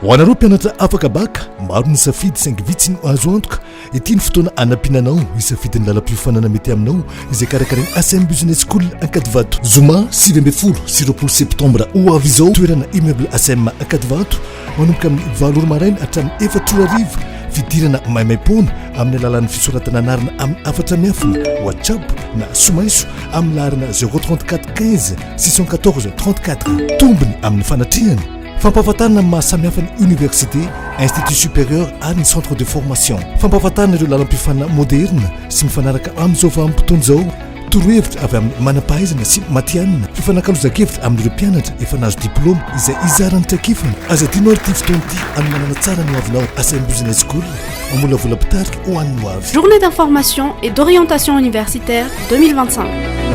Ho anareo mpianatra afaka baka, maro ny safidy saingy vitsy no azo antoka. Ity ny fotoana hanampiana anao hisafidy ny lalam-piofanana mety aminao izay karakarain'ny ACM Business School Ankadivato. Zoma 19 sy 20 septambra ho avy izao, toerana immeuble ACM Ankadivato, manomboka amin'ny 8 ora maraina hatramin'ny 4 ora hariva, fidirana maimaimpoana amin'ny alalan'ny fisoratana anarana amin'ny hafatra miafina, WhatsApp na somaiso amin'ny laharana 034 15 614 34. Tombony amin'ny fanatrehana. Fampahafantarana ny maha samihafa ny université, institut supérieur ary ny centre de formation. Fampahafantarana ireo lalam-piofanana moderina sy mifanaraka amin'izao vanim-potoana izao. Torohevitra avy amin'ny manam-pahaizana sy matihanina. Fifanakalozan-kevitra amin'ireo mpianatra efa nahazo diplaoma izay hizara ny traikefany. Aza adino ary ity fotoana ity hanomanana tsara ny hoavinao. ACM Business School, mamolavola mpitarika ho an'ny hoavy. Journée d'information et d'orientation universitaire 2025.